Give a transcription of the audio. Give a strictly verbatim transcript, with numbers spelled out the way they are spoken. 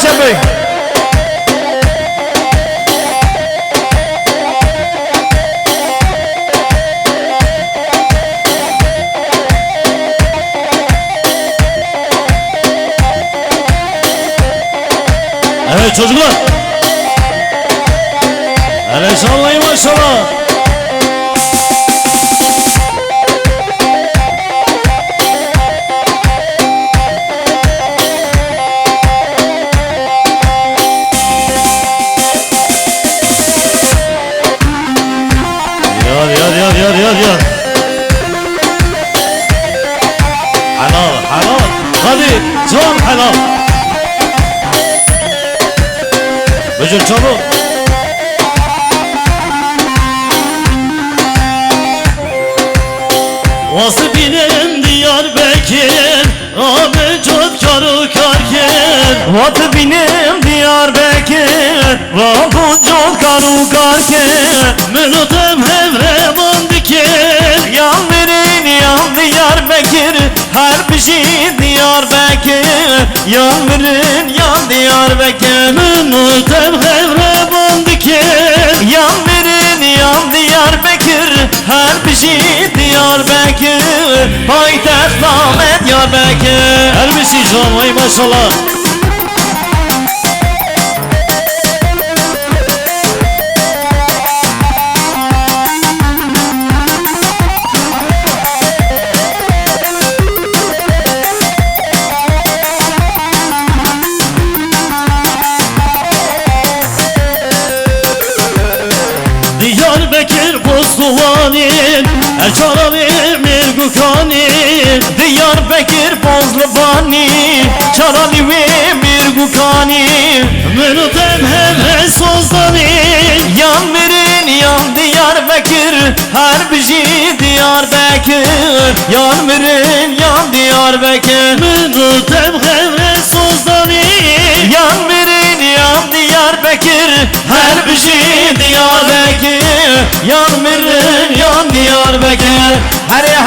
Bey. Evet çocuklar. Hele sallayın maşallah. Yar, yar, yar, yar, yar, yar. Helal, helal. Hadi, can helal. Bıcır çabuk. Wasi bînin Diyarbekir, rabin cot kar û kar kir. Wati bînin Diyarbekir, rabin cot kar û kar kir. Min û te bi hev re van dikir. Yan mirin yan Diyarbekir, her bijî Diyarbekir. Yan mirin yan Diyarbekir. Min û te bi hev re van dikir. Yan mirin yan Diyarbekir, her bijî Diyarbekir, paytexta me Diyarbekir. Her bijî can, vay maşallah. Diyarbekir Bozluvanî, Çaranî Mirgukanî. Diyarbekir Bozluvanî, Çaranî wê Mirgukanî. Min û te bi hev re sozdanî. Yan mirin yan Diyarbekir, her bijî Diyarbekir. Yan mirin yan Diyarbekir. Min û te bi hev re sozdanî. Yan mirin yan Diyarbekir, her bijî Diyarbekir. Yan mirin yan Diyarbekir. Herê